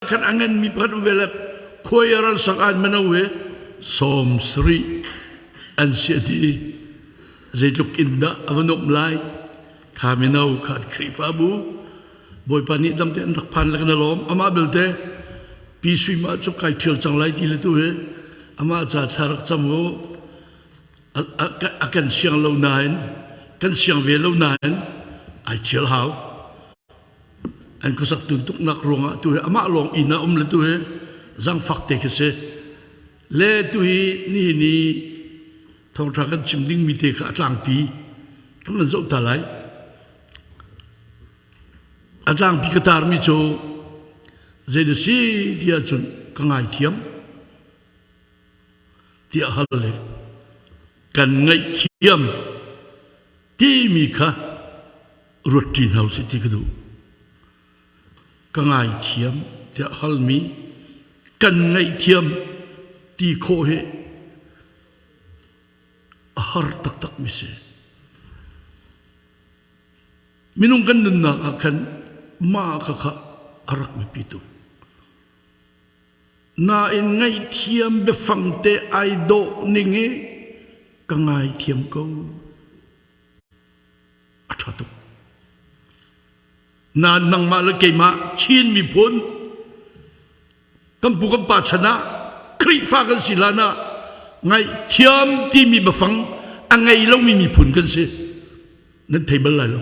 khan a nganmi pakhat um ve le khuai a ral sak an mino he 70 an si a ti. Zeitluk in dah a va nuamh lai. Kha mino kha Khrihfabu Bawipa nih damte an rak phan le kan i lawm. Amah belte Pi Sui mah cu kai ṭhial cang lai ti le tu hi amah ca thla rak cam u. A kan siang lo nain kan siang ve lo nain ai ṭhial hau. An khuasak tuntuknak ruangah tu hi amah lawng inn ah um le tu hi zangfak te khi si. Le tu hi nihin i thawngṭha kan chim dingmi te kha a tlangpi kan van zoh ta lai. A tlangpi ka tarmi cu zei na si ti ahcun ka ngaithiam tiah hal le kan ngaihthiam timi kha ruat ṭi hna usih ti ka duh. Ka ngaithiam tiah halmi kan ngaihthiam ti khawh hi a har taktakmi si. Minung kan nunnak ah khan mah kha kha a rak biapi tuk. Nain ngaihthiam biafang te ai dawh ning i ka ngaithiam ko. A ṭha tuk. Nain nangmah le keimah Chin miphun kan pu kan pa chan ah Khrihfa kan si hlan ah ngaihthiam timi biafang a ngei lomi miphun kan si. Nan thei bal lai lo.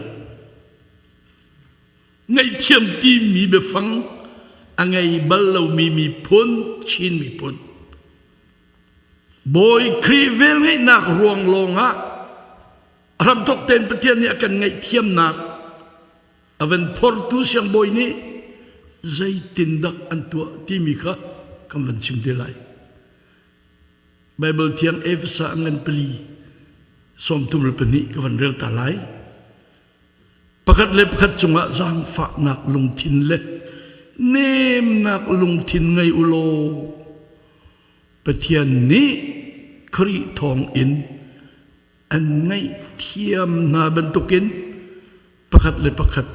Ngaihthiam timi biafang a ngei bal lomi miphun Chin miphun. Bawi Khrih velngeihnak ruang lawngah ramthok tein Pathian nih a kan ngaihthiamnak a van phortu siangbawi nih zeitindah an tuah timi kha kan van chim te lai. Baibal thiang Efesa a ngan pali 32 ka van rel ta lai. Pakhat le pakhat cungah zaangfahnak lungthin le nemnak lungthin ngei u law Pathian nih Khrih thawngin an ngaihthiam hna bantukin pakhat le pakhat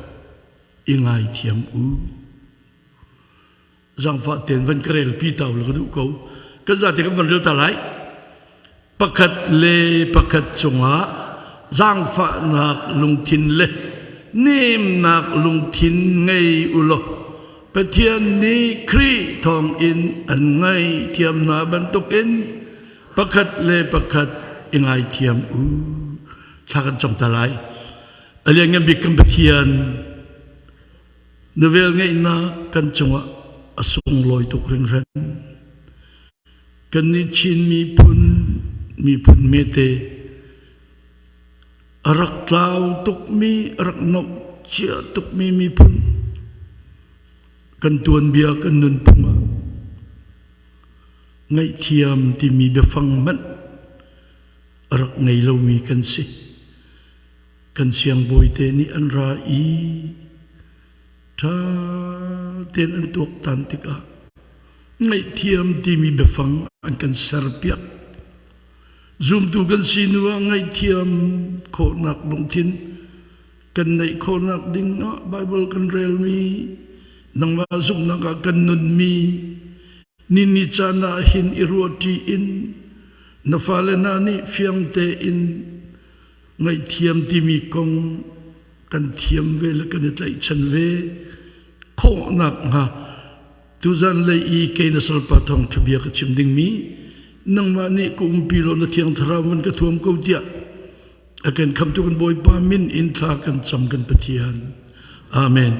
i ngaithiam u. Zaangfah tein van ka relpi ta u law ka duh ko. Kan zate kan van rel ta lai. Pakhat le pakhat cungah zaangfahnak lungthin le nemnak lungthin ngei u law Pathian nih Khrih thawngin an ngaihthiam hna bantukin pakhat le pakhat i ngaithiam u. Thla kan cam ta lai. A lianngan bik kan Pathian, na velngeihnak kan cungah a sunglawi tuk hringhran. Kannih Chin miphun, miphun hmete, a rak tlau tukmi, a rak nok cia tukmi miphun, kan tuanbia, kan nunphung ah ngaihthiam timi biafang hmanh a rak ngei lomi kan si. Kan siangbawite nih an ra i ṭha tein an tuaktan tikah ngaihthiam timi biafang an kan serpiak. Zumtu kan si hnu ah ngaihthiam khawhnak lungthin kan neih khawhnak ding ah Baibal kan relmi, nangmah zumhnak ah kan nunmi, ni ni caan ah hin i ruahṭi in na fale hna nih fiang tein ngaihthiam timi kong kan thiam ve le kan i tlaihchan ve khawhnak hnga tuzan lei i kei na salpa thawng bia ka chim dingmi nangmah nih ka umpi law na thiang thlarau man ka thuam ko tiah a kan khamtu kan Bawipa min in thla kan cam kan Pathian amen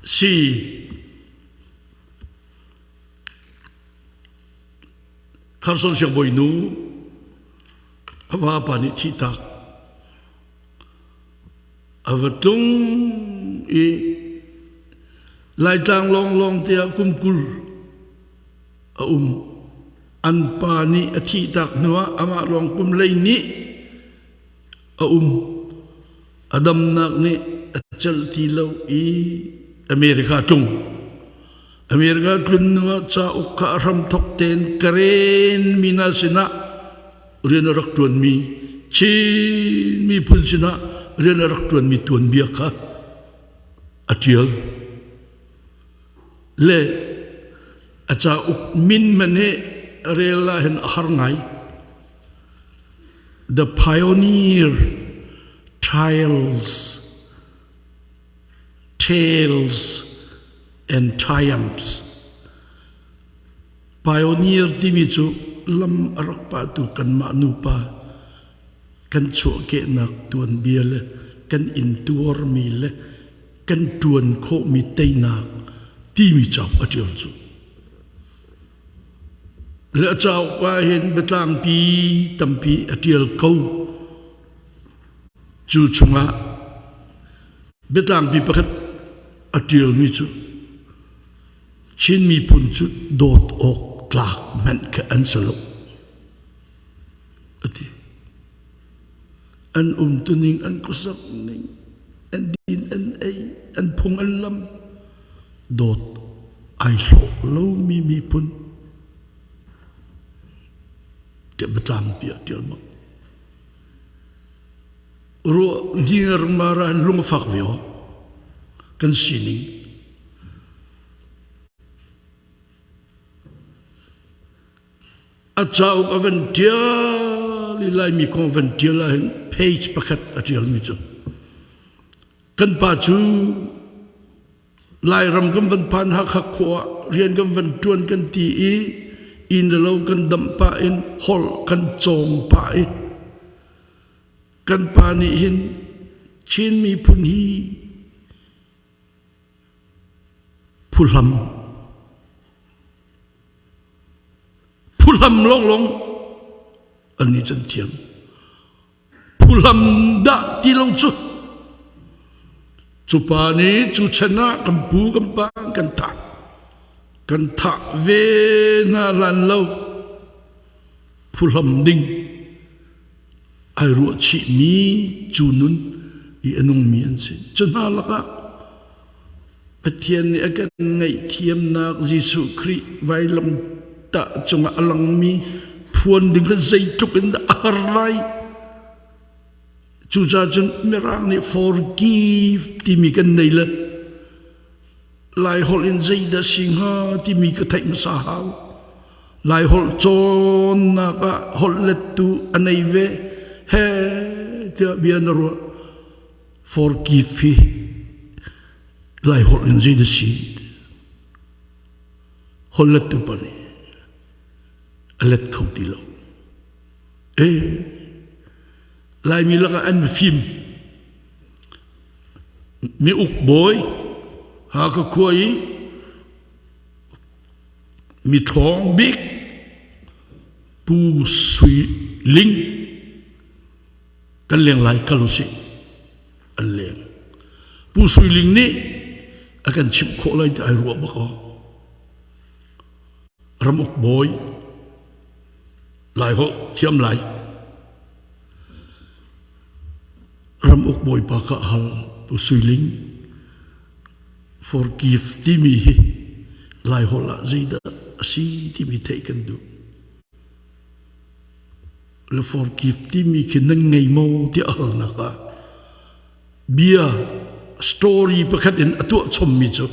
si Kharson siangbawinu a vapa nih thihtak a va tlung i Laitlang lawnglawng te ah kum 20 a um. An pa nih a thihtak hnuah amah lawng kum 12 a um. A damnak nih a celh ti lo i America tlung. America tlun hnuah cauk kha a hramthok tein Karen mi hna sinah rian a rak ṭuanmi Chin miphun sinah rian a rak ṭuanmi tuanbia kha a ṭial. Le a cauk min hmanh hi rel ah hin a har ngai. The Pioneer Trials Tales and Triumphs Pioneer timi cu lam a rak pahtu kanmah nupa kan chuahkehnak tuanbia le kan intuarmi le kan ṭuan khawhmi teinak timi cauk a ṭial cu. Le a cauk ah hin biatlangpi tampi a ṭial ko. Cu chungah biatlangpi pakhat a ṭialmi cu Chin miphun cu dawt awk tlak hmanh kha an si lo a ti. An umtuning, an khuasak ning, an din an ei, an phung an lam dawt ai hlawh lomi miphun tiah biatlangpi ah ṭial bak. Ruah hniar mara in lung a fak ve aw. Kan sining. A cauk a van ṭial i Laimi kong a van ṭial ahhin page pakhat a ṭialmi cu kan pa cu Lairam kan van phan Hakha khua ah rian kan van ṭuan kan ti i inn le lo kan damh pah in holh kan cawng pah i kan pa nih hin Chin miphun hi Phuhlam Phuhlam lawnglawng an nih can thiam. Phuhlam dah ti lo cu cu pa nih cu chan ah kan pu kan pa kan thah kan thah ve hna hlan lo phuhlam ding ai ruahchihmi cu nun i a nungmi an si. Cu hna lakah Pathian nih a kan ngaihthiamnak Jesuh Khrih vailam tah cungah a langmi phuan ding kha zeitluk in dah a har lai. Cucaah cun Mirang nih forgive timi kan nei le Laiholh in zeidah si hnga timi ka theih hmasa hau. Laiholh cawnnak ah holh lettu a nei ve he tiah bia na ruah. Forgive hi Laiholh in zeidah si? Holh lettu pa nih a let kho ti lo. Eh, Laimi lakah an mifim mi uk bawi Hakha khua i mi ṭhawng bik Pu Sui Ling kan leng lai kal usih an leng. Pu Sui Ling nih a kan chimh khawh lai ti ai ruah bak aw. Ramuk bawi Laiholh thiam lai. Ramuk bawipa kha hal Pu Sui Ling forgive timi hi Laiholh ah zeidah a si timi theih kan duh. Le forgive timi khi nan ngei maw tiah a halnak ah bia story pakhat in a tuah chommi cu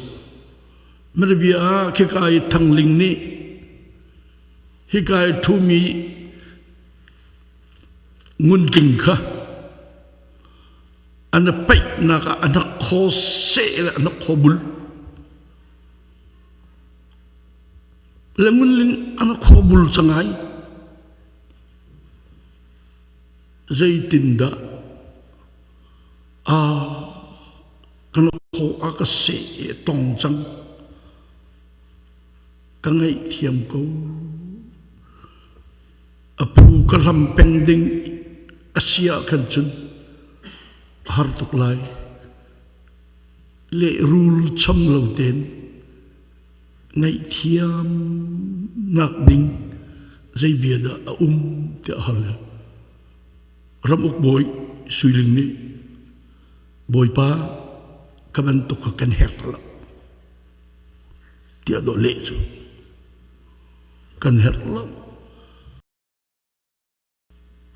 Mirabia ah khika i Thangling nih hika i ṭhumi nguntling kha an paihnak ah an khaw seh le an khaw bul le ngunling an khaw bul cangai zeitindah a kan khaw a ka seh tong cang Ka ngaihthiam ko. A phu ka hlam peng ding a si ah khan cun a har tuk lai. Lehrul cham lo tein ngaihthiam nak ding zei bia dah a um tiah a hal. Ramuk bawi Suiling nih Bawipa ka bantuk kha kan herh lo. Tiah dawh leh cu kan herh lo.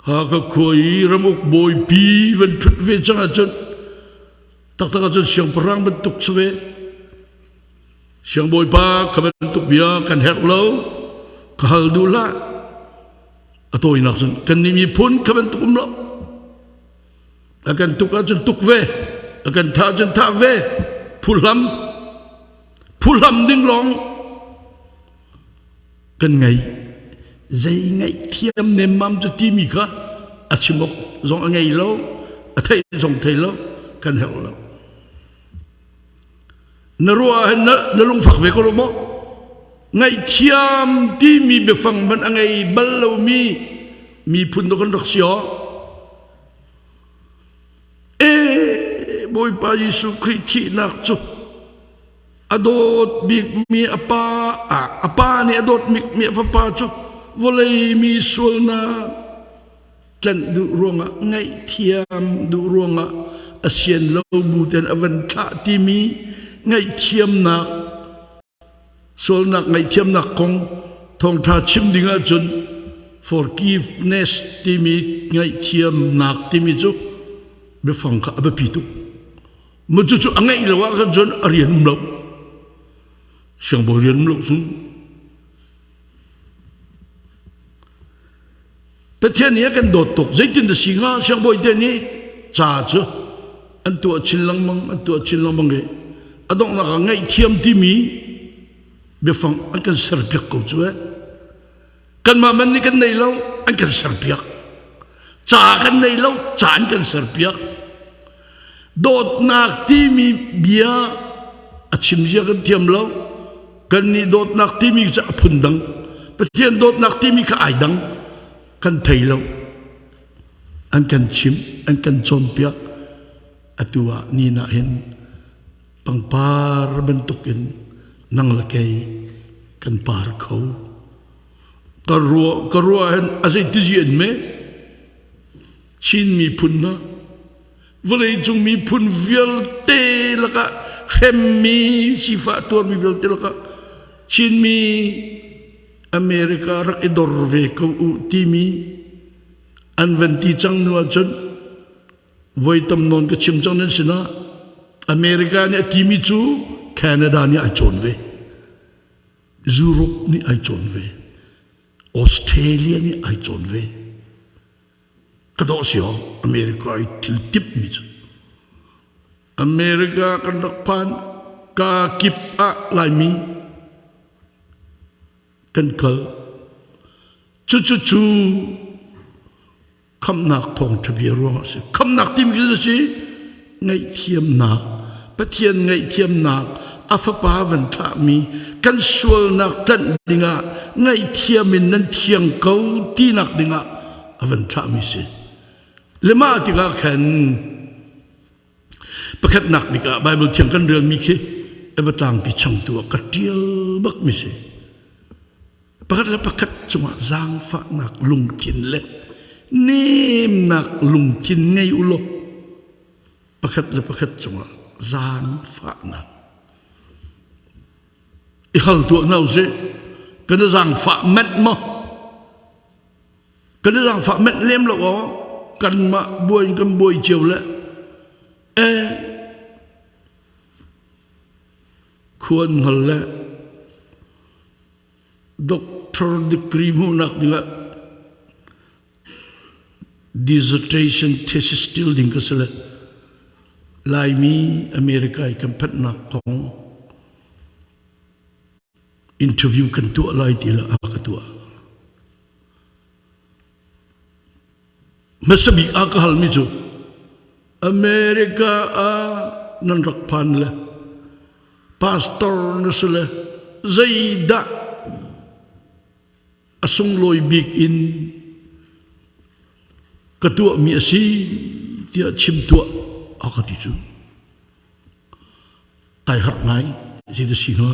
Hakha khua i ramuk bawipi van ṭhut ve cang ahcun taktak ahcun siangpahrang bantuk si ve. Siangbawipa kha bantuk bia kan herh lo, ka hal duh hlah. A tawinak cun kan nih miphun kha bantuk um lo. A kan tuk ahcun tuk ve, a kan thah ahcun thah ve. Phuhlam, phuhlam ding lawng kan ngei. Zei ngaihthiam nemmam cu timi kha a chim awk zong a ngei lo, a theih zong thei lo, kan herh lo. Na ruah ahhin na, na lungfak ve ko lo maw? Ngaihthiam timi biafang hmanh a ngei bal lomi miphun dawh kan rak si aw. E Bawipa Jesuh Khrih thihnak cu a dawt bikmi a pa a pa nih a dawt bikmi a fapa cu vawlei mi sualnak tlanh duh ruangah ngaihthiam duh ruangah a sian lo bu ten a van thlah timi ngaihthiamnak sualnak ngaihthiamnak kong thawngtha chim ding ahcun forgiveness timi ngaihthiamnak timi cu biafang kha a biapi tuk mu cucu a ngeih lo ah khan cun a rian um lo siangbawi rian um lo cu Pathian nih a kan dawt tuk. Zeitin dah si hnga? Siangbawi te nih ca cu an tuah chin lengmang, an tuah chin lengmang i a donghnak ah ngaihthiam timi biafang an kan serpiak ko cu eh. Kanmah man nih kan nei lo, an kan serpiak. Ca kan nei lo, ca an kan serpiak. Dawtnak timi bia a chim zia kan thiam lo. Kan nih dawtnak timi cu a phun dang. Pathian dawtnak timi kha ai dang. Kan thei lo. An kan chimh, an kan cawnpiak. Atu ah ni nah hin pangpar bantukin nang le kei kan par kho. Ka ruah ka ruah hin a zeitizi an me Chin miphun hna vawleicung miphun vialte lakah hremmi sifah tuarmi vialte lakah Chinmi America rak i dor ve ko u timi an van ti cang hnu ahcun voi tam nawn ka chim cang nan sinah America nih a timi cu Canada nih ai cawn ve Europe nih ai cawn ve Australia nih ai cawn ve Ka dawh si aw America i thil tipmi cu. America kan rak phan ka kip ah Laimi kan kal. Cucu cu khamnak thawngṭha bia ruangah a si. Khamnak timi cu a si ngaihthiamnak Pathian ngaihthiamnak a fapa van thlahmi kan sualnak tlanh dingah ngaihthiam in nan thiang ko tinak dingah a van thlahmi si. Le mah tikah khan pakhatnak bik ah Bible thiang kan relmi khi Eva tlangpi changtu ah ka ṭial bakmi si. Pakhat le pakhat cungah zaangfahnak lungthin le nemnak lungthin ngei u law pakhat le pakhat cungah zaangfahnak i hal tuah hna usih. Kan i zaangfah manh maw? Kan i zaangfah manh lem lo aw. Kanmah buai in kan buai cio le eh khuan hngal le doctor degree hmuhnak dingah dissertation thesis ṭial ding ka si le Laimi America i kan phanhnak kong interview kan tuah lai ti le a ka tuah. Hmasa bik a ka halmi cu America ah nan rak phan le pastor na si le zeidah a sunglawi bik in ka tuahmi a si tiah chim tuah a ka ti cu kai harh ngai zei dah si hnga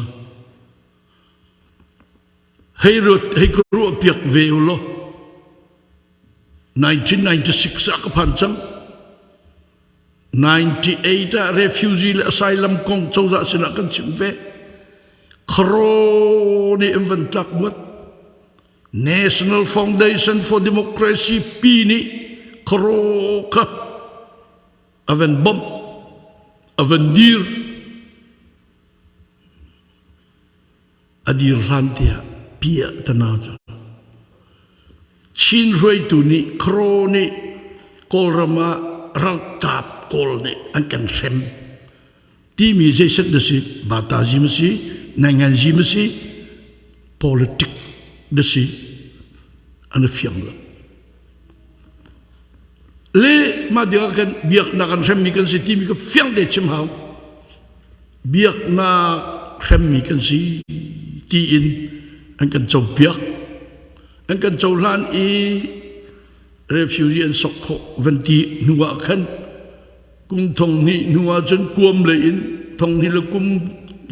hei ruat hei ka ruah piak ve u law 1996 ah ka phan cang 98 ah refugee le asylum kong cozah sinah kan chim ve. Kharo nih an van tlak buat. National Foundation for Democracy pi nih kharo kha a van bawmh, a van dir. A dir hlan tiah piah tana cu Chin hruaitu nih Kro nih Kawlram ah ralkap Kawl nih an kan hrem timi zeiset na si bata zim a si naingan zim a si politic na si an i fiang lo le mah ding ah kan biaknak an hremmi kan si timi ka fiang te chim hau biaknak hremmi kan si tiin an kan copiak an kan cohlan i refugee an sok khawh van ti hnu ah khan kum thong hnih hnu ah cun kuam lei in thong hnih le kum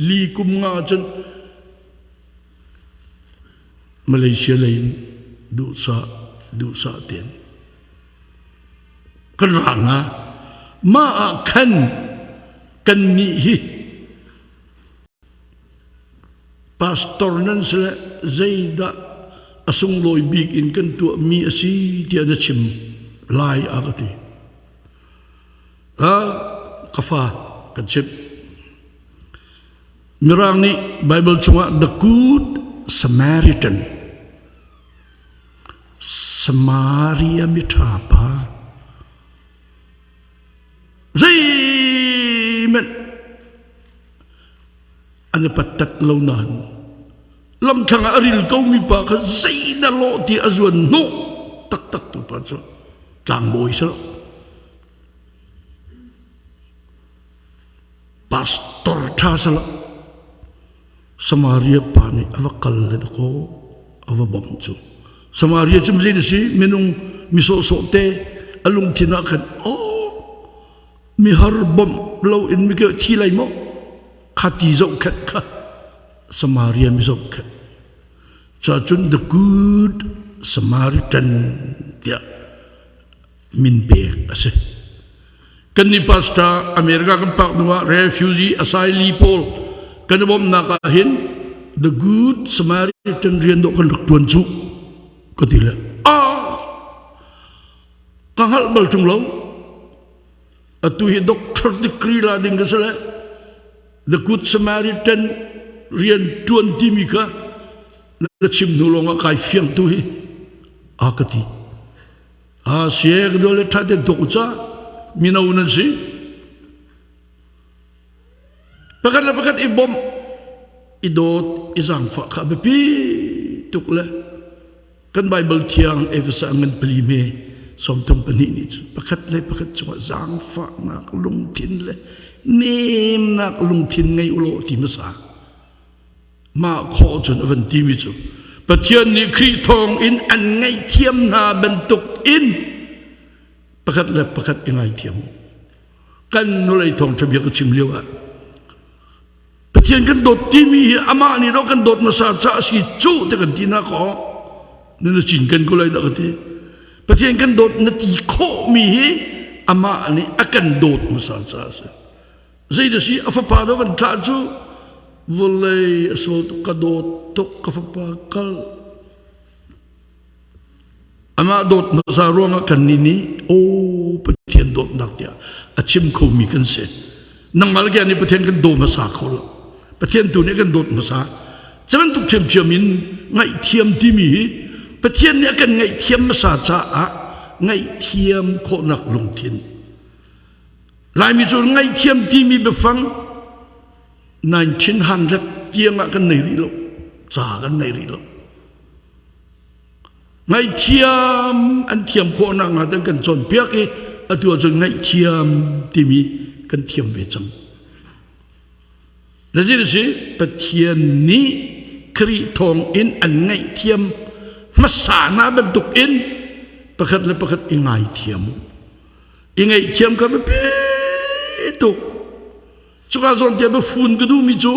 li kum nga cun Malaysia lei in duhsah duhsah tein kan ra hna. Mah ah khan kannih hi pastor nan si le zeidah a sunglawi bik in kan tuahmi a si tiah na chim lai a ka ti. Ka fa kan chimh. Mirang nih Bible chungah the good Samaritan Samaria miṭha pa zeihmanh an i pattat lo nain lamthlang ah a ril komi pa kha zeidah lawh ti a zuan hnawh taktak tu pa cu tlangbawi si lo pastor ṭha si lo Samaria pa nih a va kal le dakaw a va bawmh cu. Samaria cu zei si minung mi sawhsawh te a lungthin ah khan oh mihar bawmh lo in mi thi lai maw kha ti zohkhenh kha Samaria mi zohkhenh ca cun the good Samaritan tiah min pek a si. Kannih pastor America kan pak hnu ah refugee asylee pawl kan i bawmhnak ah hin the good Samaritan rian dawh kan rak ṭuan cu ka ti le ah ka hngalh bal ṭung lo atu hi doctor degree la ding ka si le the good Samaritan rian ṭuan timi kha na chim hnu lawngah kai fiang tu hi a ka ti. A siek dol le ṭha te dok ca mino nan si. Pakhat le pakhat i bawmh, i dawt, i zaangfah kha biapi tuk le kan Bible thiang Efesa ngan pali me 34 nih cun pakhat le pakhat cungah zaangfahnak lungthin le nemnak lungthin ngei ulaw ti hmasa. Mah khawh cun a van timi cu Pathian nih Khrih thawng in an ngaihthiam hna bantuk in pakhat le pakhat i ngaithiam. Kan nulei thawngṭha bia ka chim lio ah Pathian kan dawt timi hi amah nih dawh kan dawt hmasa ca a si cu te kan ti na kaw na cin kan ko lai dah ka ti. Pathian kan dawt na ti khawhmi hi amah nih a kan dawt hmasa ca a si. Zeidah si a fapa do van thlah cu vawlei a sual tuk ka dawt tuk ka fapa kal amah dawt hmasa ruangah kan nih nih aw Pathian dawtnak tiah a chim khomi kan si nangmah le kei nih Pathian kan daw hmasa kho lo Pathian tu nih kan dawt hmasa cu bantuk ṭhiamṭhiam in ngaihthiam timi hi Pathian nih a kan ngaihthiam hmasa caah ngaihthiam khawhnak lungthin Laimi cu ngaihthiam timi biafang 1900 tiang ah kan nei rih lo. Ca kan nei rih lo. Ngaihthiam an thiam khawh nak hnga kan cawnpiak i atu ahcun ngaihthiam timi kan thiam ve cang. Zeitin a si? Pathian nih Khrih thawng in an ngaihthiam hmasa hna bantuk in pakhat le pakhat i ngaithiam u. I ngaihthiam kha biapi tuk. Cuka zawn tiah biafun ka duhmi cu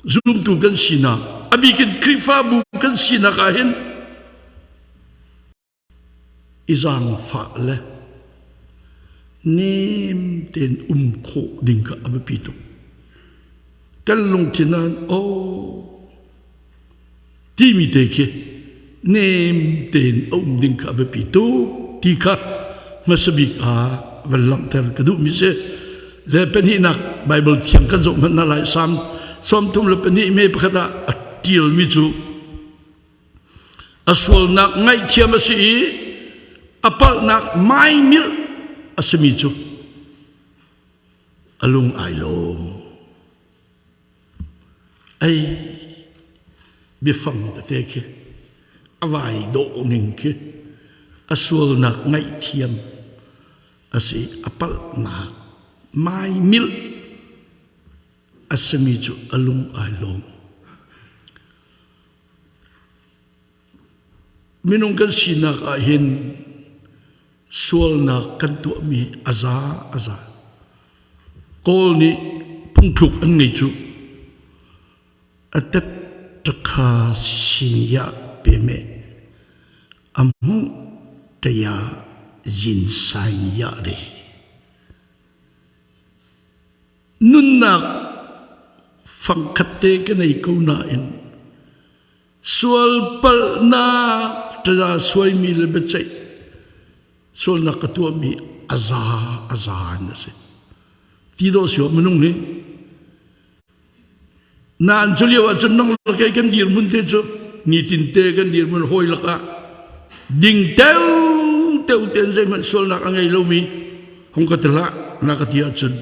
zumtu kan sinak, a bikin Khrihfabu kan sinak ah hin I zaangfah le nem tein um khawh ding kha a biapi tuk. Kan lungthin ah aw timi te khi nem tein a um ding kha a biapi tuk ti kha hmasa bik ah van langhter ka duhmi si. Le pahnihnak Bible thiang kan zoh hmanh hna lai Psalm. 34 me pakhat ah a ṭialmi cu a sualnak ngaihthiam a si i a palhnak maimilh a simi cu a lung ai lawm. Ei biafang tete khi a vai dawh ning khi a sualnak ngaihthiam a si a palhnak maimilh a simi cu a lung ai lawm. Minung kan sinak ah hin sualnak kan tuahmi a za a za. Kawl nih phungthluk an ngei cu a tet takha sin ya pe me a hmu taya zin sain ya re. Nunnak fangkhat te ka nei ko nain sual palhnak ṭaza suaimi le biaceih sualnak ka tuahmi a za a za in a si. Ti dawh si minung hi nain cu lio ahcun nang le kei kan dirhmun te cu nitin te kan dirhmun hawi lakah ding teu teu ten zeihmanh sualnak a ngei lomi hung ka ti hlah na ka ti ahcun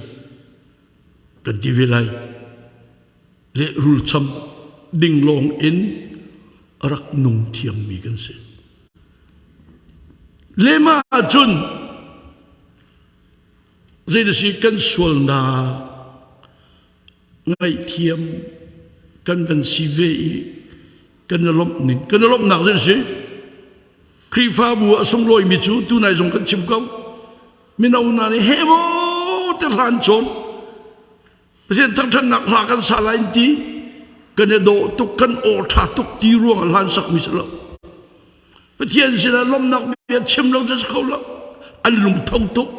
kan ti ve lai. Lehrul cham ding lawng in a rak nung thiammi kan si. Lema ahcun zei kan sualnak ngaihthiam kan van si ve i kan i lawmh ning kan i lawmhnak zei si Khrihfabu a sunglawimi cu tunai zong kan chim ko mino hna nih he maw te hlan cawn Pathian thangṭhatnak hla kan sa lai ti kan i dawh tuk kan aw ṭha tuk ti ruang ah hlan sakmi si lo. Pathian sinah lawmhnak bia chim lo cu si kho lo. An lungtho tuk.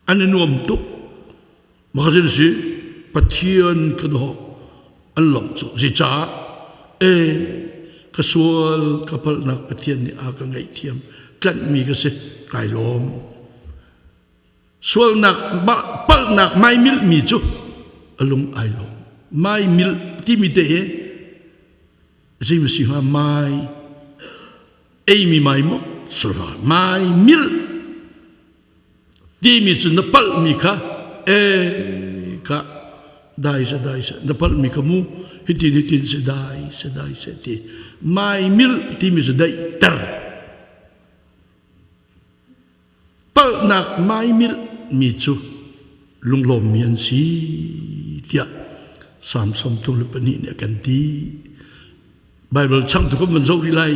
An i nuam tuk. Makazin si Pathian ka dawh an lawmh cu zeicah e ka sual ka palhnak Pathian nih a ka ngaihthiam tlanhmi ka si kai lawm. Sualnak palhnak maimilhmi cu a lung ai lawm. Maimilh timi te hi zei ma si hnga mai eimi mai maw sala maimilh timi cu na palhmi kha e ka dai se dai se na palhmi kha mu hitin hitin se dai se dai se ti maimilh timi cu daihter Palhnak maimilh mi cu lunglawmmi an si tiah Salm 32 nih a kan ti. Baibal changtu kan van zoh rih lai.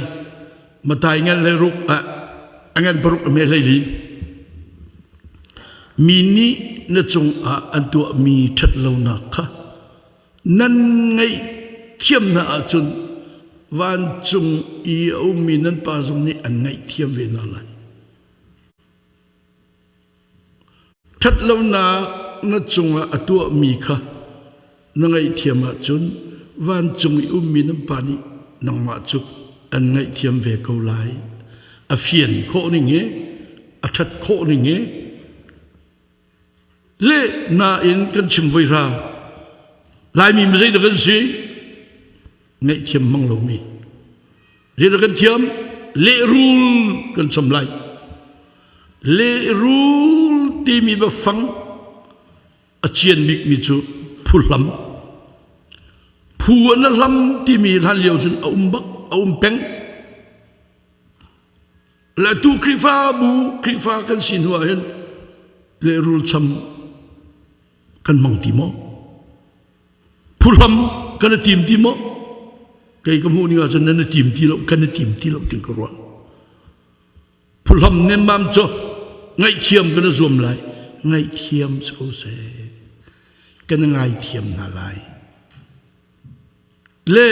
Matai ngan le ruk ah a ngan paruk a me hlei li. Mi nih na cungah an tuahmi ṭhatlonak kha nan ngaihthiam hna ahcun vancung i a ummi nan Pa zong nih an ngaihthiam ve hna lai. Ṭhatlonak na cungah a tuahmi kha na ngaihthiam ahcun vancung i ummi nan Pa nih nangmah cu an ngaihthiam ve ko lai. A fian khawh ning hi, a ṭhat khawh ning hi, le nain kan chim voi ra. Laimi mi zeidah kan si? Ngaihthiam hmang lomi. Zeidah kan thiam? Lehrul kan cham lai. Lehrul timi biafang a cian bikmi cu phuhlam. Phu an hlam timi hlan lio cun a um bak, a um peng. Le tu Khrihfabu Khrihfa kan si hnu ah hin lehrul cham kan hmang ti maw? Phuhlam kan i tim ti maw? Kei ka hmuh ning ahcun nan i tim ti lo, kan i tim ti lo ting ka ruah. Phuhlam nemmam cu ngaihthiam kan i zuam lai. Ngaihthiam si ko seh. Kan i ngaithiam hna lai. Le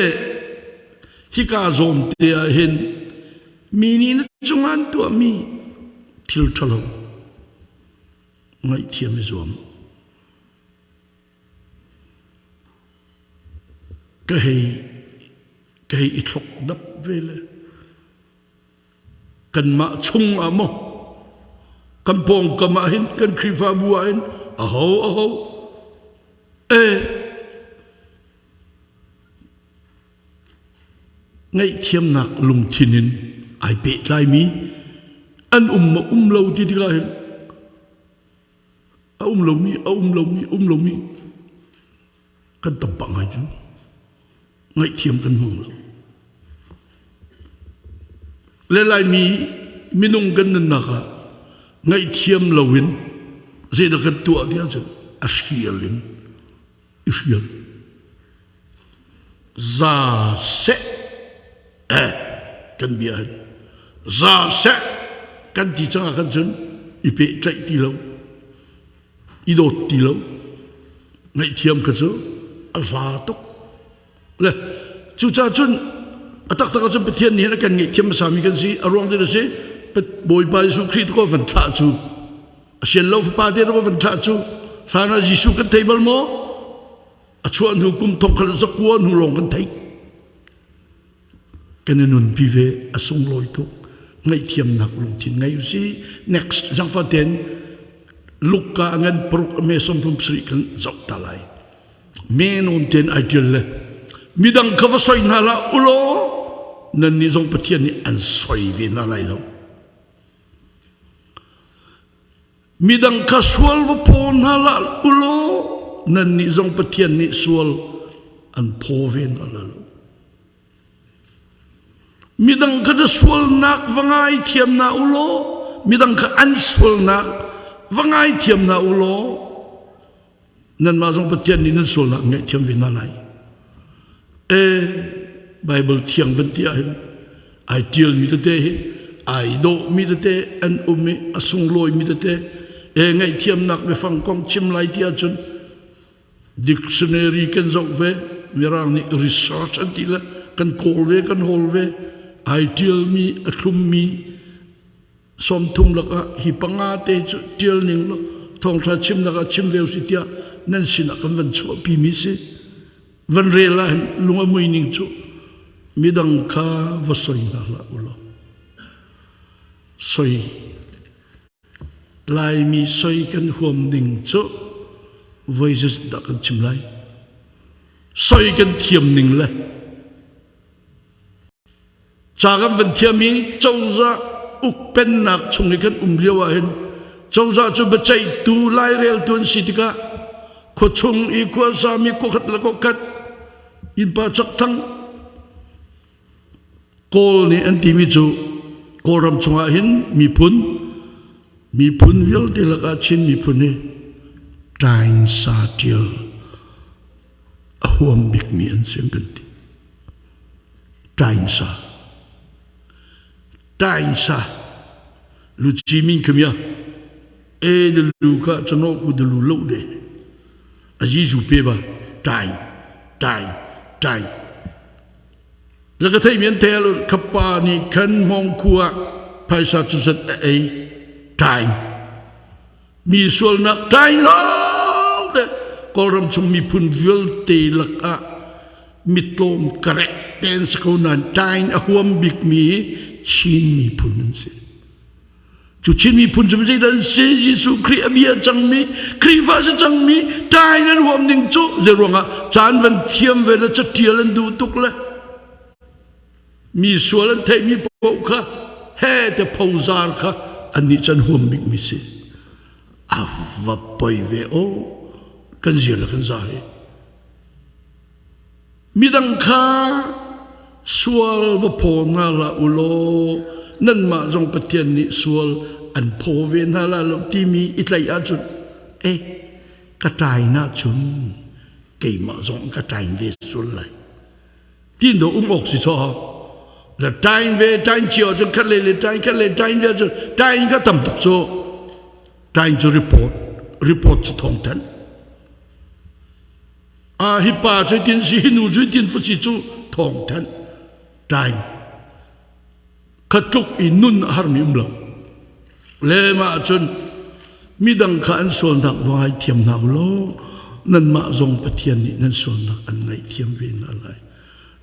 hika zawn te ah hin mi nih na cungah an tuahmi thil ṭhalo ngaihthiam i zuam. Ka hei ka hei i thlok dap ve le kanmah chung ah maw kan pawngkam ah hin kan Khrihfabu ah hin aho aho e. Ngaihthiamnak lungthin in ai pehtlaimi an um maw um lo ti tikah hin a um lomi a um lomi um lomi kan tam pah ngai cu ngaihthiam kan hmang lo. Le Laimi minung kan nunnak ah ngaihthiam loin zeidah kan tuah ti ahcun a hrial in i hrial. Za seh eh kan bia hin za seh kan ti cang ah khan cun i pehtlaih ti lo i dawt ti lo ngaihthiam kha cu a hla tuk. Le cucaah cun a taktak ahcun Pathian nih a kan ngaihthiam hmasami kan si. A ruang cu si Bawipa Jesuh Khrih ko van thlah cu a sian lo fapa te ko van thlah cu hlan ah Jesuh kan thei bal maw? A chuah hnu kum thong khat zakua hnu lawng kan thei. Kan i nunpi ve a sunglawi tuk. Ngaihthiamnak lungthin ngei usih. Next zangfa ten Luka ngan paruk me 37 kan zoh ta lai. Me nawn ten ai ṭial le midang kha va soi hna hlah ulaw nannih zong Pathian nih an soi ve hna lai lo. Midang kha sual va phaw hna hlah ulaw nannih zong Pathian nih sual an phaw ve hna lai lo. Midang kha na sualnak va ngaithiam hna u law midang kha an sualnak va ngaithiam hna u law nanmah zong Pathian nih nan sualnak ngaihthiam ve hna lai. E Bible thiang van ti ahhin ai ṭialmi tete hi ai dawhmi tete an um i a sunglawimi tete e ngaihthiamnak biafang kong chim lai ti ahcun dictionary kan zoh ve mirang nih research an ti le kan kawl ve kan hawl ve ai ṭialmi a thlummi 30 lakah hi panga te cu ṭial ning law thawngṭha chimnak ah chim ve usih tiah nan sinah kan van chuahpimi si. Van rel ah hin lung a mui ning cu midang kha va soi hna hlah u law soi Laimi soi kan huam ning cu voi zeizat dah kan chim lai soi kan thiam ning le Ca kan van thiam i cozah ukpennak chung i kan um lio ahhin cozah cu biaceihtu laireltu an si tikah khuachung i khuasami khuakhat le khuakhat innpa chakthang Kawl nih an timi cu Kawlram chungah hin miphun miphun vialte lakah Chin miphun hi ṭaingsa ṭial a huam bikmi an si an kan ti. Ṭaingsa Ṭaingsa Luci min khamia e de lu ka chano ku de lu lo de a Jesu pe ba ṭaing ṭaing ṭaing la ka thei mian tel khapa nih khan hmong khua phaisa cu zat a ei ṭaing Mi sualnak ṭai lawng te Kawlram chung miphun vialte lakah mitlawm karek te an si ko nain ṭain a huam bikmi Chin miphun an si. Cu Chin miphun cu zeidah an si? Jesuh Khrih a bia cangmi, Khrihfa si cangmi ṭain an huam ning cu zeiruangah caan van thiam ve le caṭial an duh tuk le Mi sual an theihmi paoh kha he te phozar kha annih cu an huam bikmi si. A va poi ve aw kan zir le kan za hi. Midang kha sual va phaw hna hlah u law nanmah zong Pathian nih sual an phaw ve hna la lo timi i tlaih ahcun eh ka ṭain ahcun keimah zong ka ṭain ve sual lai. Tin do um awk si chaw. La tain ve tain cio cu khat le le tain khat le tain ve cu tain kha tam tuk cu tain cu report report cu thong than. A hi pa cu tin si hi nu cu tin fu si cu thong than tain. Kha tluk i nun a harmi um lo. Le mah cun midang kha an sualnak va ngaithiam hna u law nanmah zong Pathian nih nan sualnak an ngaihthiam ve hna lai.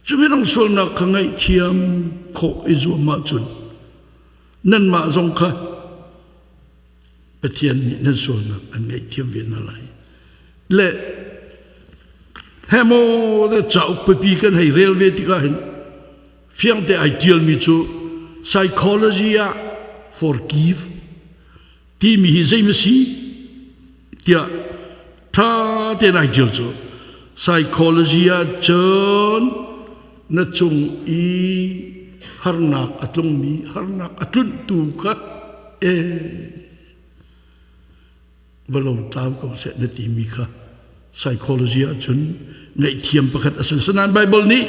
Cu midang sualnak kha ngaihthiam khawh i zuam ahcun nanmah zong kha Pathian nih nan sualnak an ngaihthiam ve hna lai. Le he maw cauk pipi kan hei rel ve tikah hin. Fiangte ai ṭialmi cu psychology ah forgive timi hi zei maw si tiah ṭha tein ai ṭial cu psychology ah cun na cung i harnak a tlungmi harnak a tlunhtu kha e va lo tlau ko seh na timi kha psychology ahcun ngaihthiam pakhat a si. Asinain Bible nih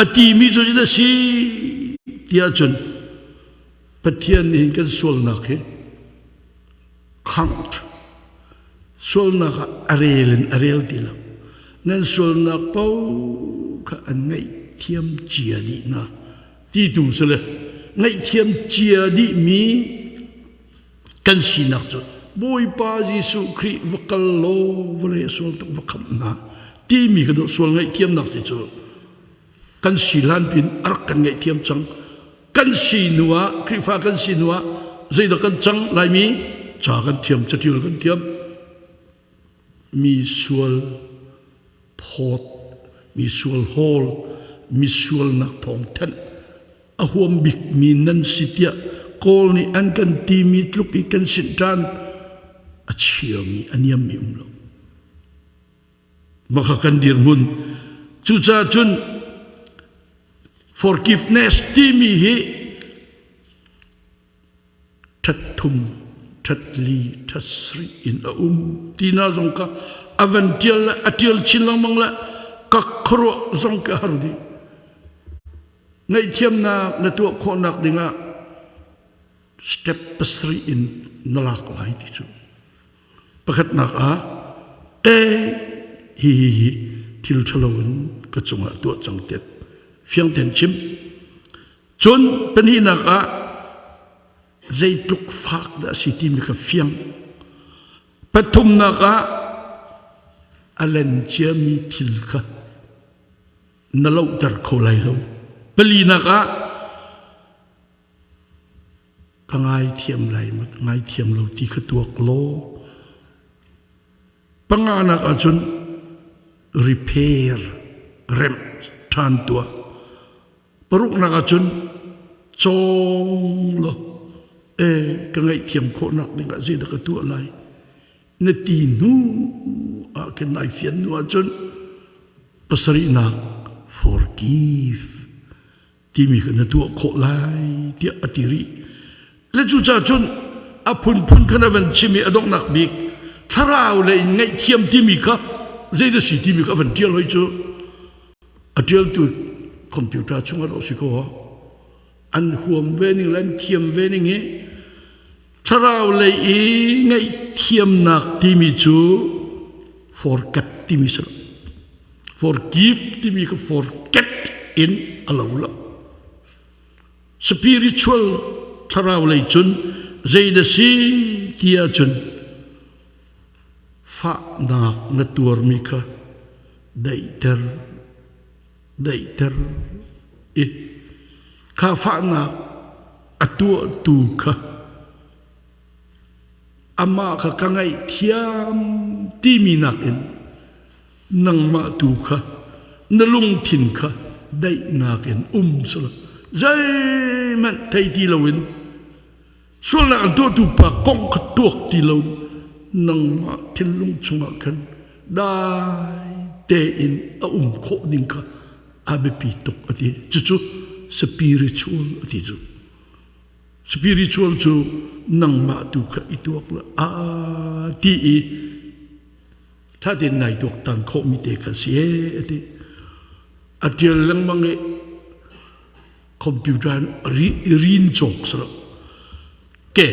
a timi cu a si tiah cun Pathian nih hin kan sualnak hi count sualnak ah a rel in a rel ti lo. Nan sualnak paoh kha an ngaihthiam cia dih hna ti tu si le ngaihthiam cia dihmi kan sinak cu Bawipa Jesuh Khrih va kal law vawlei a sual tuk va khamh hna timi kan sual ngaihthiamnak ti cu kan si hlan pin a rak kan ngaihthiam cang. Kan si hnu ah Khrihfa kan si hnu ah zeidah kan cang? Laimi ca kan thiam, catial kan thiam, mi sual phawt, mi sual hawl, mi sualnak thawng thanh a huam bikmi nan si tiah Kawl nih an kan timi tluk i kan sinh ṭhan a chiami a niammi um lo. Maka kan dirhmun. Cucaah cun forgiveness timi hi ṭhat thum, ṭhat li, ṭhat sarih in a um tina zong kha a van ṭial le a ṭial chin lengmang le ka khuaruah zong ka har dih. Ngaihthiamnak na tuah khawhnak dingah step pasarih in na lak lai ti cu. Pakhatnak ah, e hi hi hi thil ṭhalo in ka cungah tuah cang tiah fiang tein chim. Cun pahnihnak ah zeitluk fak dah a si timi kha fiang. Pathumnak ah a len ciami thil kha na lohter kho lai lo. Palinak ah ka ngaithiam lai ngaithiam lo ti kha tuak law. Panganak ahcun repair remh ṭhan tuah. Paruknak ahcun cawng law e ka ngaihthiam khawhnak dingah zeidah ka tuah lai na ti hnu ah khin nai fian hnu ahcun pasarihnak forgive timi kha na tuah khawh lai tiah a ti rih. Le cucaah cun a phunphun kha na van chim i a donghnak bik thlarau lei in ngaihthiam timi kha zeidah si timi kha a van ṭial hoi cu. A ṭialtu computer chungah rawh si ko an huam ve ning le an thiam ve ning hi thlarau lei i ngaihthiamnak timi cu forget timi si lo. Forgive timi kha forget in a lo lo. Spiritual thlarau lei cun zei na si ti ahcun fahnak na tuarmi kha daihter daihter i kha fahnak a tuahtu kha amah kha ka ngaihthiam timi nakin nangmah tu kha na lungthin kha daihnak in um selaw zeihmanh thei ti loin Sualnak an tuahtu pa kong kha tuak ti lo nangmah thinlung chungah khan dai tein a um khawh ding kha a biapi tuk a ti. Cucu spiritual a ti cu. Spiritual cu nangmah tu kha i tuak la a ti i tha tein nai tuaktan khawhmi te kha si e a ti. A tial lengmang i computer rin cawk si lo ke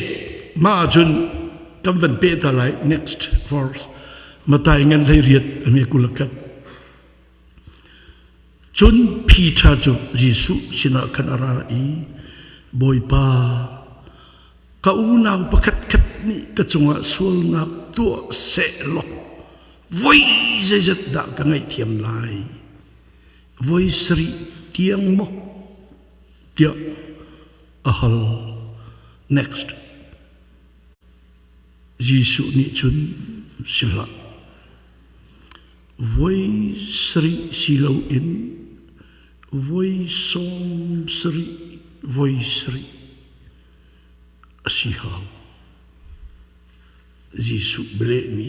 mah ahcun kan van peh ta lai. Next verse, Matai ngan hlei riat a me kul khat. Cun Peter cu Jesuh sinah khan a ra i, Bawipa, ka unau pakhat khat nih ka cungah sualnak tuah seh law voi zeizat dah ka ngaihthiam lai? Voi sarih tiang maw? Tiah a hal. Next. Jesuh nih cun, si hlah. Voi sarih si loin. Voi 70 voi sarih a si hau. Jesuh bialehmi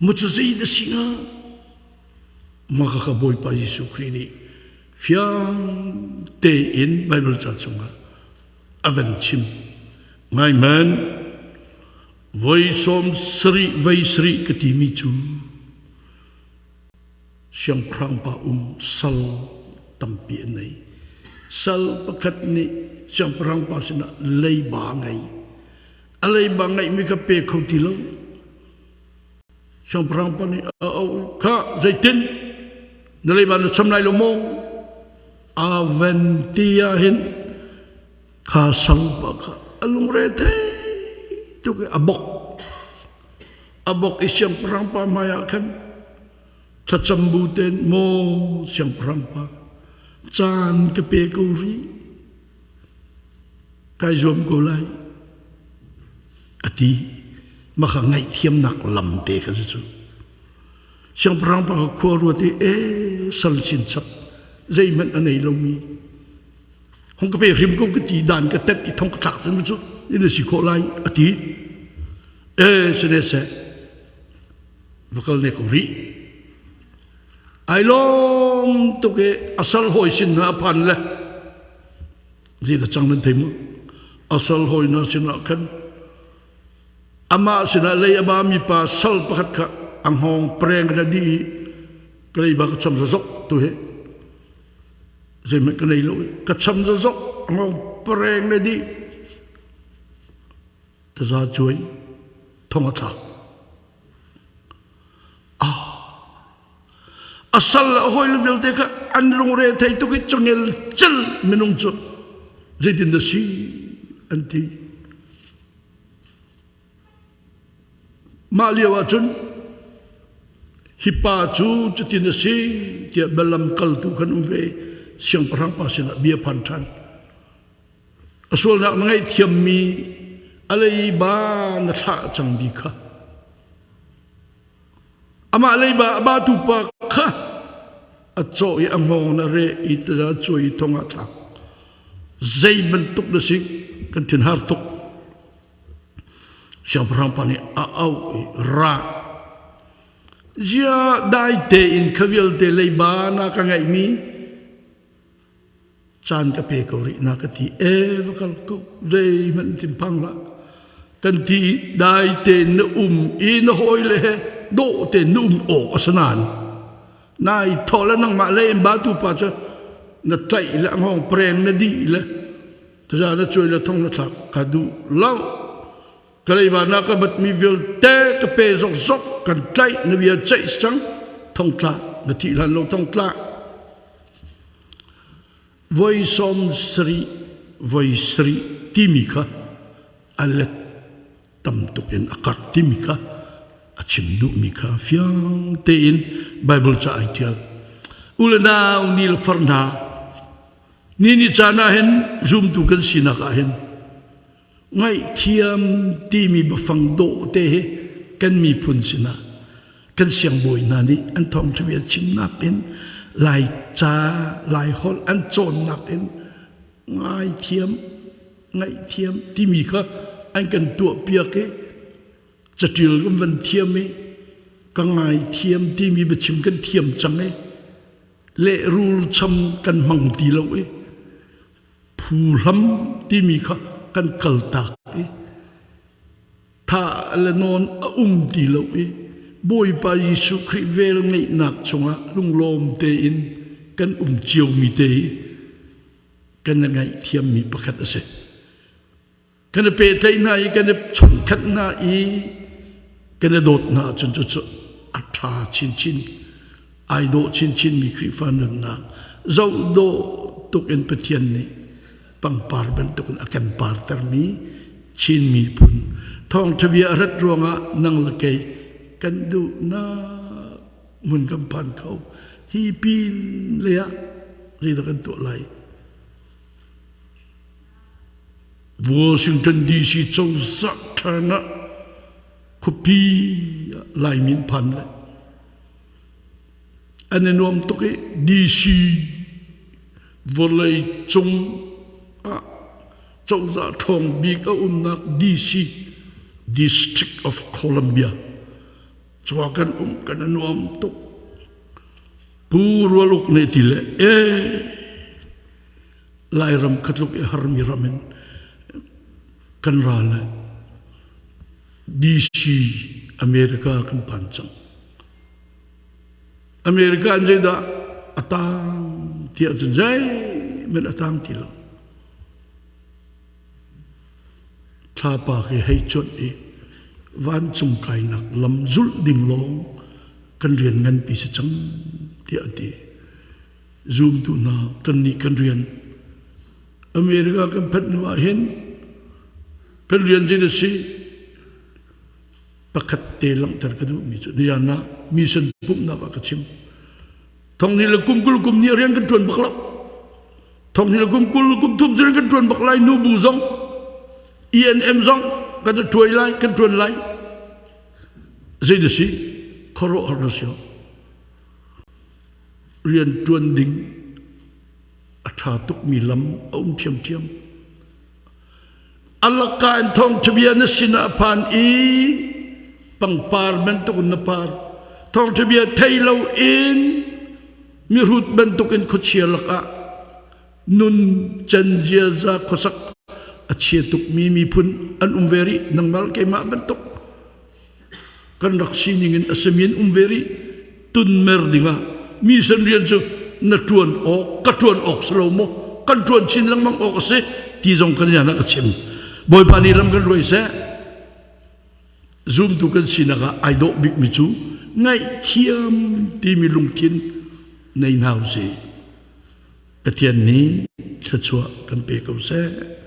Maw cu zei dah si hnga? Mah kha Bawipa Jesuh Khrih nih fiang tein Baibal ca chungah a van chim. Ngai hmanh, voi 70 voi sarih ka timi cu siangpahrang pa um sal tampi an nei. Sal pakhat nih siangpahrang pa sinah leiba ngei. A leiba ngeihmi kha pe kho ti lo. Siangpahrang pa nih a auh kha zeitin na leiba na cham lai lo maw? A ven ti ah hin kha sal pa kha a lungre thei tuk i a bok. A bok i siangpahrang pa hmai ah khan thlacam bu tein maw siangpahrang pa caan ka pe ko rih kai zuam ko lai a ti mah kha ngaihthiamnak lam te kha si cu siangpahrang pa kha khua ruat i e sal chinchap zeihmanh a nei lomi hong ka pe hrim ko ka ti dan ka tet i thong ka thlak cun cu in si khawh lai a ti e sine seh va kal ne ko rih ai lawm tuk i a sal hawi sin hna a phan le zin a cang nan thei mu a sal hawi hna sinah khan amah sinah lei a bami pa sal pakhat kha a hngawng preng na di i ka lei ba ka cham zazok tu hi zeihmanh ka nei lo ka cham zazok a hngawng preng na di taza cuai thong a thlak A sal le a hawile vialte kha an lungre thei tuk i cangel cel minung cu zeitin dah si an ti. Mah lio ah cun hi pa cu cutin a si tiah bialam kaltu khan um ve siangpahrang pa sinah bia phan ṭhan. A sualnak na ngaihthiammi a leiba na thlah cangmi kha Amah leiba a batu pa kha a cawh i a hngawng na reh i taza cuai i thong ah thlak. Zei bantuk na si kan thinhar tuk. Siangpahrang pa nih a auh i ra. Zia dai tein kha vialte leiba na ka ngeihmi caan ka pe ko rih na ka ti e va kal ko zeihmanh tin phang hlah kan ti dai tein na um i na hawi le he dawh tein na um awk a si nain nai thaw le nangmah le in batu pa cu na tlaih le a hngawng preng na dih le taza na cuai le thong na thlak ka duh lo ka leiba na ka batmi vialte ka pe zokzok kan tlaih na bia ceih cang thongtla na thih hlan lo thongtla Voi 70 voi sarih timi kha a let tam tuk in a karh timi kha a chim duhmi kha fiang tein Baibal ca ai ṭial. U le nau ni le far hna ni ni caan ah hin zumtu kan sinak ah hin Ngaihthiam timi biafang dawh te hi kan miphun sinah kan siangbawi hna nih an thawngṭhabia chimnak in Laica, Laiholh an cawnnak in ngaithiam, ngaihthiam timi kha an kan tuahpiak i caṭial kan van thiam i ka ngaithiam timi biachim kan thiam cang i lehrul cham kan hmang ti lo i phuhlam timi kha kan kaltak i thah le nawn a um ti lo i Bawipa Jesuh Khrih vel ngeihnak chungah lunglawm tein kan um ciomi te hi kan i ngaihthiammi pakhat a si. Kan i pehtlaih hna i kan i chawnkhat hna i kan i dawt hna ahcun cucu a ṭha chinchin ai dawh chinchinmi Khrihfa nunnak zoh dawh tuk in Pathian nih pangpar bantukin a kan partermi Chin miphun thawngṭha bia a rat ruangah nang le kei kan duhnak hmun kan phan kho hi pin lei ah zeidah kan tuah lai Washington DC cozah ṭhan ah khuapi ah Laimi an phan le. An i nuam tuk i DC vawlei cung ah cozah ṭhawng bik a umnak DC District of Columbia cua kan um kan i nuam tuk. Pu Rual Uk nih ti le e Lairam kha tluk i harmi ram in kan ra le DC America kan phan cang. America in zeidah a tang ti ahcun zeihmanh a tang ti lo. Thlapa khi hei cuanh i vancung kainak lam zulh ding lawng kan rian nganpi si cang tiah a ti. Zumtu hna kan nih kan rian America kan phanh hnu ah hin kan rian zei a si pakhat te langhter ka duhmi cu nizan ah mission pumhnak ah ka chim. Thong ni le kum 20 kum ni rian kan ṭuan bak lo. Thong ni le kum 20 kum thum rian kan ṭuan bak lai nu bu zong ENM zong kan ṭuai lai kan ṭuan lai. Zei na si khuaruahhar na si rian ṭuan ding a ṭha tukmi lam a um ṭhiamṭhiam. A laka in thawngṭhabia na sinah a phan i pangpar bantukin na par. Thawngṭhabia thei loin mihrut bantukin khuachia lakah nun can ziaza khuasak a chia tukmi miphun an um ve rih nangmah keimah bantuk kan rak sining in a simi an um ve rih tunmer dingah mi san rian cu na ṭuan awk ka ṭuan awk si lo maw kan ṭuan chin lengmang awk a si ti zong kan yan ah ka chim Bawipa nih lam kan hruai seh zumtu kan sinak ah ai dawh bikmi cu ngaihthiam timi lungthin nei hna usih Pathian nih thluachuah kan pe ko seh.